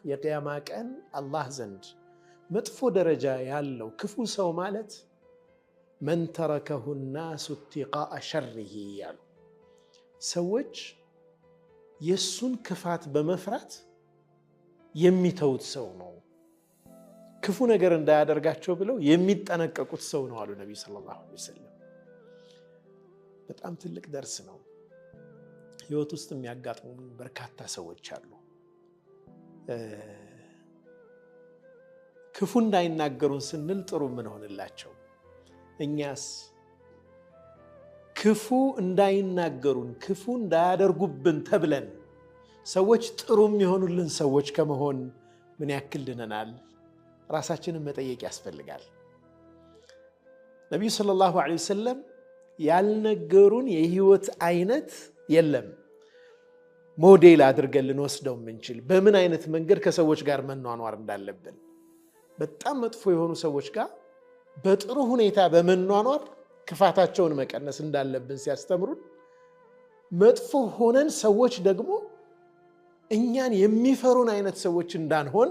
የቅያማ ቀን አላህ ዘንድ መጥፎ ደረጃ ያለው ክፉ ሰው ማለት መን ተረከሁ ናሱ ኢብቲቃአ ሸሪሂ ያሉ ሰዎች የእሱን ክፋት በመፍራት የሚተውት ሰው ነው። ክፉ ነገር እንዳያደርጋቸው ብለው የሚጠነቀቁት ሰው ነው አሉ ነቢዩ ሰለላሁ ዐለይሂ ወሰለም። በጣም ትልቅ ደርስ ነው። ህይወት ውስጥ የሚያጋጥሙ በርካታ ሰዎች አሉ። ክፉ እንዳይናገሩን ስንል ጥሩ የምንሆንላቸው፣ እኛስ ክፉ እንዳይናገሩን ክፉ እንዳያደርጉብን ተብለን ሰዎች ጥሩ የሚሆኑልን ሰዎች ከመሆን ምን ያክል ድነናል? ራሳችንን መጠየቅ ያስፈልጋል። ነቢዩ ሰለላሁ ዐለይሂ ወሰለም ያልነገሩን የህይወት አይነት የለም። ሞዴል አድርገን ልንወስደው የምንችል በምን አይነት መንገድ ከሰዎች ጋር መኗኗር እንዳለብን፣ በጣም መጥፎ የሆኑ ሰዎች ጋር በጥሩ ሁኔታ በመኗኗር ክፋታቸውን መቀነስ እንዳለብን ሲያስተምሩን፣ መጥፎ ሆነን ሰዎች ደግሞ እኛን የሚፈሩን አይነት ሰዎች እንዳንሆን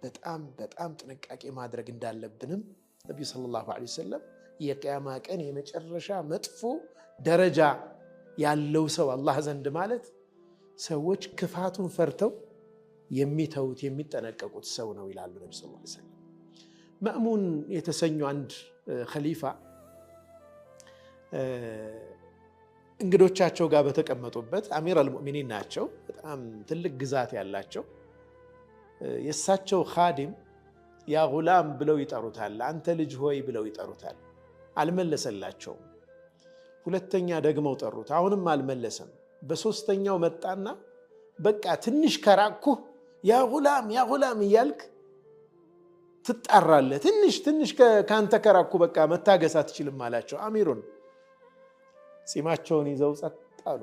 በጣም በጣም ጥንቃቄ ማድረግ እንዳለብንም ነቢዩ ሰለላሁ ዐለይሂ ወሰለም የቅያማ ቀን የመጨረሻ መጥፎ ደረጃ ያለው ሰው አላህ ዘንድ ማለት ሰዎች ክፋቱን ፈርተው የሚተውት የሚጠነቀቁት ሰው ነው ይላሉ ነቢ ሰለላሁ ዐለይሂ ወሰለም። መእሙን የተሰኙ አንድ ኸሊፋ እንግዶቻቸው ጋር በተቀመጡበት፣ አሚር አልሙእሚኒን ናቸው፣ በጣም ትልቅ ግዛት ያላቸው። የእሳቸው ኻዲም ያ ጉላም ብለው ይጠሩታል። አንተ ልጅ ሆይ ብለው ይጠሩታል። አልመለሰላቸውም። ሁለተኛ ደግመው ጠሩት፣ አሁንም አልመለሰም። በሶስተኛው መጣና በቃ ትንሽ ከራቅኩህ ያ ጉላም ያ ጉላም እያልክ ትጣራለህ። ትንሽ ትንሽ ከአንተ ከራቅኩ በቃ መታገስ አትችልም አላቸው። አሚሩን ጺማቸውን ይዘው ጸጥ አሉ።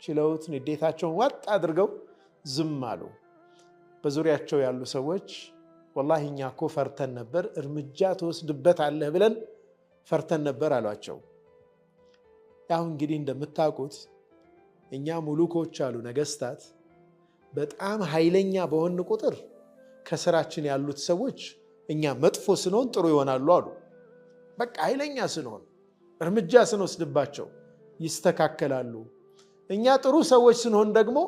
ችለውት ንዴታቸውን ዋጥ አድርገው ዝም አሉ። በዙሪያቸው ያሉ ሰዎች ወላሂ እኛ እኮ ፈርተን ነበር፣ እርምጃ ትወስድበታለህ ብለን ፈርተን ነበር አሏቸው። ያው እንግዲህ እንደምታውቁት እኛ ሙሉኮች አሉ ነገስታት፣ በጣም ኃይለኛ በሆን ቁጥር ከስራችን ያሉት ሰዎች እኛ መጥፎ ስንሆን ጥሩ ይሆናሉ አሉ። በቃ ኃይለኛ ስንሆን እርምጃ ስንወስድባቸው ይስተካከላሉ። እኛ ጥሩ ሰዎች ስንሆን ደግሞ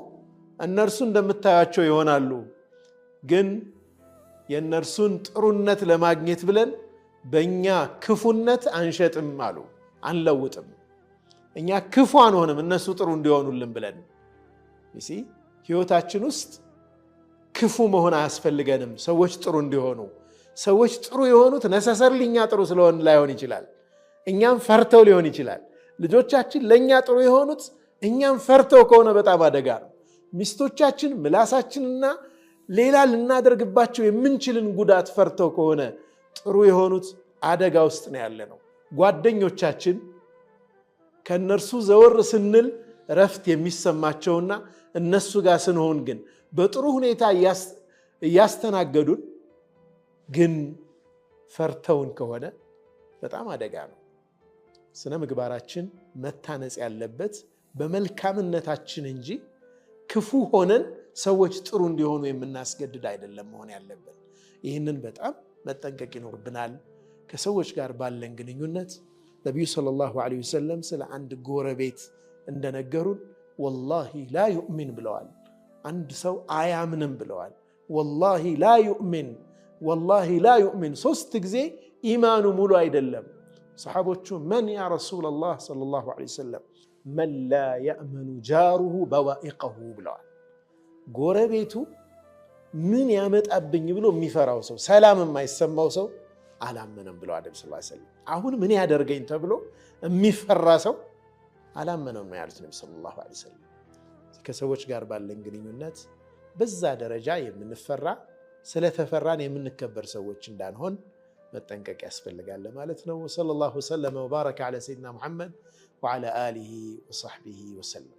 እነርሱ እንደምታያቸው ይሆናሉ። ግን የእነርሱን ጥሩነት ለማግኘት ብለን በእኛ ክፉነት አንሸጥም አሉ፣ አንለውጥም። እኛ ክፉ አንሆንም እነሱ ጥሩ እንዲሆኑልን ብለን። ህይወታችን ውስጥ ክፉ መሆን አያስፈልገንም ሰዎች ጥሩ እንዲሆኑ። ሰዎች ጥሩ የሆኑት necessarily እኛ ጥሩ ስለሆን ላይሆን ይችላል። እኛን ፈርተው ሊሆን ይችላል። ልጆቻችን ለእኛ ጥሩ የሆኑት እኛን ፈርተው ከሆነ በጣም አደጋ ነው። ሚስቶቻችን ምላሳችንና ሌላ ልናደርግባቸው የምንችልን ጉዳት ፈርተው ከሆነ ጥሩ የሆኑት አደጋ ውስጥ ነው ያለነው። ጓደኞቻችን ከእነርሱ ዘወር ስንል እረፍት የሚሰማቸውና እነሱ ጋር ስንሆን ግን በጥሩ ሁኔታ እያስተናገዱን ግን ፈርተውን ከሆነ በጣም አደጋ ነው። ስነ ምግባራችን መታነጽ ያለበት በመልካምነታችን እንጂ ክፉ ሆነን ሰዎች ጥሩ እንዲሆኑ የምናስገድድ አይደለም መሆን ያለብን። ይህንን በጣም መጠንቀቅ ይኖርብናል። ከሰዎች ጋር ባለን ግንኙነት ነቢዩ ሰለላሁ ዐለይሂ ወሰለም ስለ አንድ ጎረቤት እንደነገሩን ወላሂ ላ ዩእሚን ብለዋል። አንድ ሰው አያምንም ብለዋል። ወላሂ ላ ዩእሚን፣ ወላሂ ላ ዩእሚን ሶስት ጊዜ ኢማኑ ሙሉ አይደለም። ሰሓቦቹ መን ያ ረሱለላህ ሰለላሁ ዐለይሂ ወሰለም፣ መን ላ የእመኑ ጃሩሁ በዋኢቀሁ ብለዋል። ጎረቤቱ ምን ያመጣብኝ ብሎ የሚፈራው ሰው፣ ሰላም የማይሰማው ሰው አላመነም ብለዋል ነቢ ሰለላሁ ዐለይሂ ወሰለም። አሁን ምን ያደርገኝ ተብሎ የሚፈራ ሰው አላመነም ነው ያሉት ነቢ ሰለላሁ ዐለይሂ ወሰለም። ከሰዎች ጋር ባለን ግንኙነት በዛ ደረጃ የምንፈራ፣ ስለተፈራን የምንከበር ሰዎች እንዳንሆን መጠንቀቅ ያስፈልጋል ማለት ነው። ወሰለላሁ ወሰለመ ወባረከ ዐላ ሰይድና ሙሐመድ ወዐላ አሊሂ ወሰሕቢሂ ወሰለም።